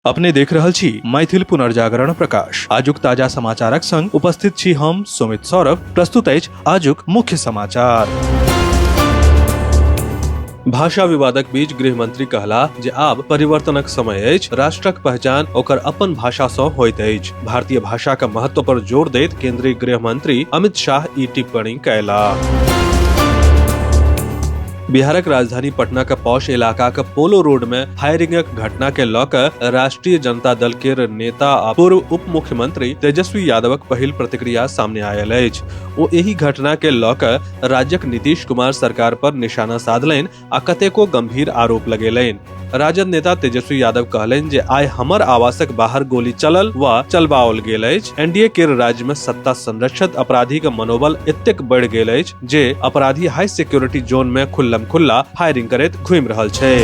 अपने देख रहल छी मैथिल पुनर्जागरण प्रकाश। आजुक ताजा समाचारक संग उपस्थित छी हम सुमित सौरभ। प्रस्तुत अछि आजुक मुख्य समाचार। भाषा विवादक बीच गृह मंत्री कहला जे आब परिवर्तनक समय अछि, राष्ट्रक पहचान ओकर अपन भाषा सँ होइत अछि। भारतीय भाषा के महत्व पर जोर दैत केंद्रीय गृह मंत्री अमित शाह ई टिप्पणी कयला। बिहारक राजधानी पटना के पौष इलाका के पोलो रोड में फायरिंगक घटना के लऽ कऽ राष्ट्रीय जनता दल के नेता आ पूर्व उप मुख्यमंत्री तेजस्वी यादवक पहिल प्रतिक्रिया सामने आयल अछि। ओ एहि घटना के लऽ कऽ राज्यक नीतीश कुमार सरकार पर निशाना साधलनि आ कतेको गंभीर आरोप लगेलनि। राजद नेता तेजस्वी यादव कहलनि जे आइ हमर आवासक बाहर गोली चलल वा चलबाओल गेल अछि। एनडीए केर राज्य में सत्ता संरक्षित अपराधी के मनोबल एतेक बढ़ि गेल अछि जे अपराधी हाई सिक्योरिटी जोन में खुल्लम खुल्ला फायरिंग करैत घूमि रहल छै।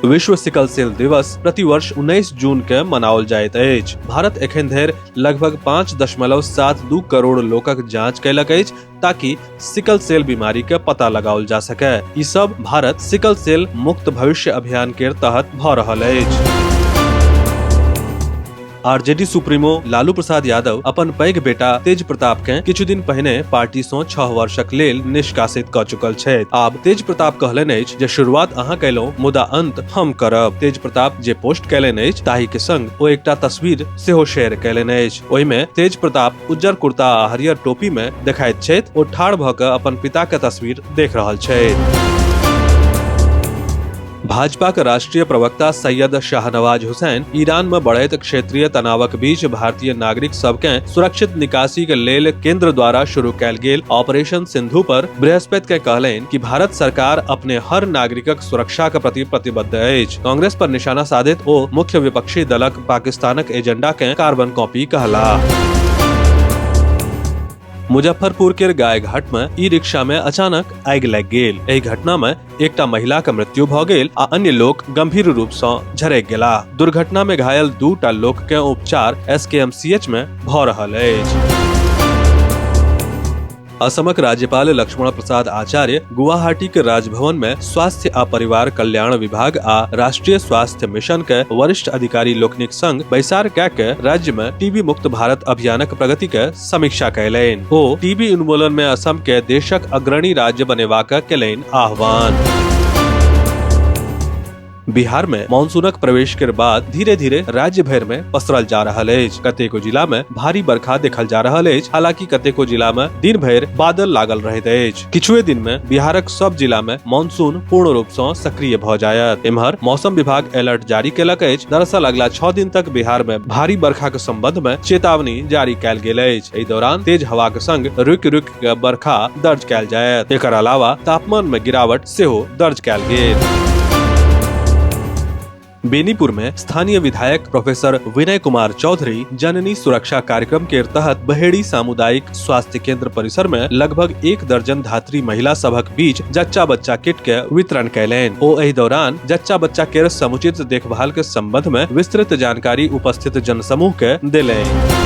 विश्व सिकल सेल दिवस प्रतिवर्ष 19 जून के मनाओल जाइत अछि। भारत एखन धरि लगभग 5.72 करोड़ लोकक जांच कयलक अछि ताकि सिकल सेल बीमारी के पता लगाओल जा सके। ई सब भारत सिकल सेल मुक्त भविष्य अभियान के तहत भ रहल अछि। आरजेडी सुप्रीमो लालू प्रसाद यादव अपन पैघ बेटा तेज प्रताप के किछु दिन पहिने पार्टी सँ 6 वर्षक लेल निष्कासित क चुकल छथि। आब तेज प्रताप कहलनि अछि जे शुरुआत अहाँ कयलहुँ मुदा अंत हम करब। तेज प्रताप जे पोस्ट कयलनि अछि ताहि के संग ओ एकटा तस्वीर सेहो शेयर कयलनि अछि। ओहि मे तेज प्रताप उज्जर कुर्ता आ हरियर टोपी मे देखाइत छथि। ओ ठाढ़ भऽ कऽ अपन पिता के तस्वीर देख रहल छथि। भाजपा के राष्ट्रीय प्रवक्ता सैयद शाहनवाज हुसैन ईरान में बढ़ैत क्षेत्रीय तनावक बीच भारतीय नागरिक सबके सुरक्षित निकासी के लेल केंद्र द्वारा शुरू कयल गेल ऑपरेशन सिंधु पर बृहस्पति के कहलनि कि भारत सरकार अपने हर नागरिकक सुरक्षा के प्रति प्रतिबद्ध अछि। कांग्रेस पर निशाना साधैत ओ मुख्य विपक्षी दलक पाकिस्तानक एजेंडा के कार्बन कॉपी कहला। मुजफ्फरपुर के गायघाट में ई रिक्शा में अचानक आगि लागि गेल। एहि घटना में एकटा महिला के मृत्यु भ गेल आ अन्य लोक गंभीर रूप सँ झरकि गेलाह। दुर्घटना में घायल दूटा लोक के उपचार एसकेएमसीएच में भ रहल अछि। असमक राज्यपाल लक्ष्मण प्रसाद आचार्य गुवाहाटी के राजभवन में स्वास्थ्य आ परिवार कल्याण विभाग आ राष्ट्रीय स्वास्थ्य मिशन के वरिष्ठ अधिकारी लोकनिक संग बैसार कय के राज्य में टीबी मुक्त भारत अभियानक प्रगति के समीक्षा कयलनि। ओ टीबी उन्मूलन में असम के देशक अग्रणी राज्य बनेबाक केलनि आह्वान। बिहार में मानसूनक प्रवेश के बाद धीरे धीरे राज्य भर में पसरल जा रहल अछि। कतेको जिला में भारी बरखा देखल जा रहल अछि। हालांकि कतेको जिला में दिन भरि बादल लागल रहैत अछि। किछुए दिन में बिहारक सब जिला में मानसून पूर्ण रूप सँ सक्रिय भ जायत। एम्हर मौसम विभाग अलर्ट जारी केलक अछि। दरअसल अगला 6 दिन तक बिहार में भारी बरखा के संबंध में चेतावनी जारी कयल गेल अछि। एहि दौरान तेज हवा के संग रुकि रुकि के बरखा दर्ज कयल जायत। एकर अलावा तापमान में गिरावट सेहो दर्ज कयल गेल। बेनीपुर में स्थानीय विधायक प्रोफेसर विनय कुमार चौधरी जननी सुरक्षा कार्यक्रम के तहत बहेड़ी सामुदायिक स्वास्थ्य केंद्र परिसर में लगभग 1 दर्जन धात्री महिला सभक बीच जच्चा बच्चा किट के वितरण कयलनि। ओ एहि दौरान जच्चा बच्चा के समुचित देखभाल के संबंध में विस्तृत जानकारी उपस्थित जनसमूह के देलनि।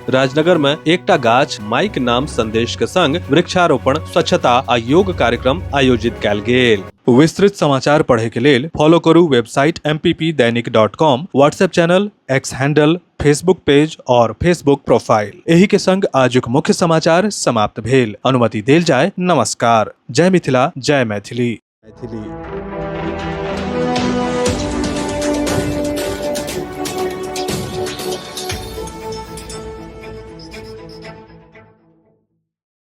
राजनगर में एकटा गाछ माइक नाम संदेश के संग वृक्षारोपण, स्वच्छता आ योग कार्यक्रम आयोजित कयल गेल। विस्तृत समाचार पढ़े के लेल फॉलो करू website mppdainik.com, WhatsApp channel, X handle, Facebook page और फेसबुक प्रोफाइल। एही के संग आजुक मुख्य समाचार समाप्त भेल। अनुमति देल जाय। नमस्कार। जय मिथिला, जय मैथिली। मैथिली।